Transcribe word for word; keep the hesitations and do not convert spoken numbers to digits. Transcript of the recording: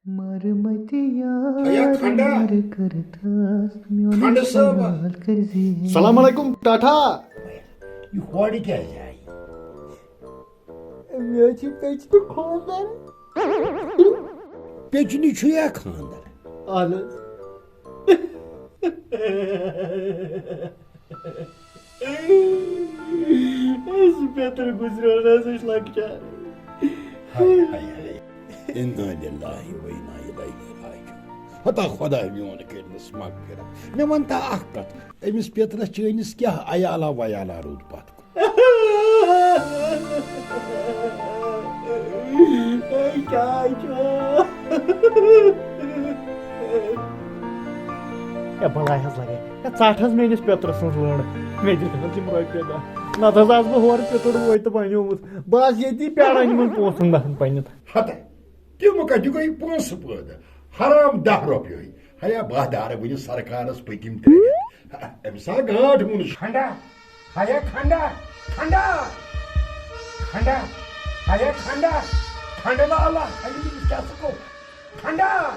مر متہِ یار، ہے کھنڈا۔ مر کٔرتھس میون کھنڈ صٲب۔ سوال کٔرزِ۔ سلام علیکم ٹاٹھا۔ یہِ ہورٕ کیٛازِ آیہِ؟ مےٚ چھِ پیٚچنہِ خانٛدر۔ پیٚچنہِ چھُ یا خانٛدر؟ اہن حظ۔ اے، سُہ پیٚتٕر گُزریو نہٕ حظ، أسۍ لۄکچار۔ ہاے، ہاے، ہاے۔ انا للہ و انا الیہ راجعون۔ ہتا خداے میون کٔرنَس مغفرت۔ مےٚ وَن تا اکھ کتھ، أمِس پیٚترس چٲنِس کیٛاہ عیالا ویالا روٗد پتھ کُن؟ اے، کیٛاہ چھُ؟ اے، بلاے حظ لگے۔ اے، ژٹ حظ میٲنِس پیٚترٕ سٕنٛز لٔنٛڈ۔ مےٚ دِ حظ یِم رۄپیہِ دَہ۔ نتہٕ حظ آسہٕ بہٕ ہورٕ پیٚتُر وٲتۍ تہٕ بنیومُت۔ بہٕ آسہٕ ییٚتی پیاران یِمن پونٛسن دَہن پننٮ۪ن۔ ہتے، تِم کتہِ گٔے پونٛسہٕ پٲدٕ؟ حرام دَہ رۄپیہِ۔ ہیا، بہٕ دارٕ وٕنہِ سرکارس پٔتِم ترٛےٚ رٮ۪تھ۔ أمۍ سا گانٛٹھ ووٚنُس۔ کھنڈا، ہیا کھنڈا، کھنڈا، کھنڈا، ہیا کھنڈا، کھنڈ لالا، ہیا، أمِس کیٛاہ سا گوٚو؟ کھنڈا۔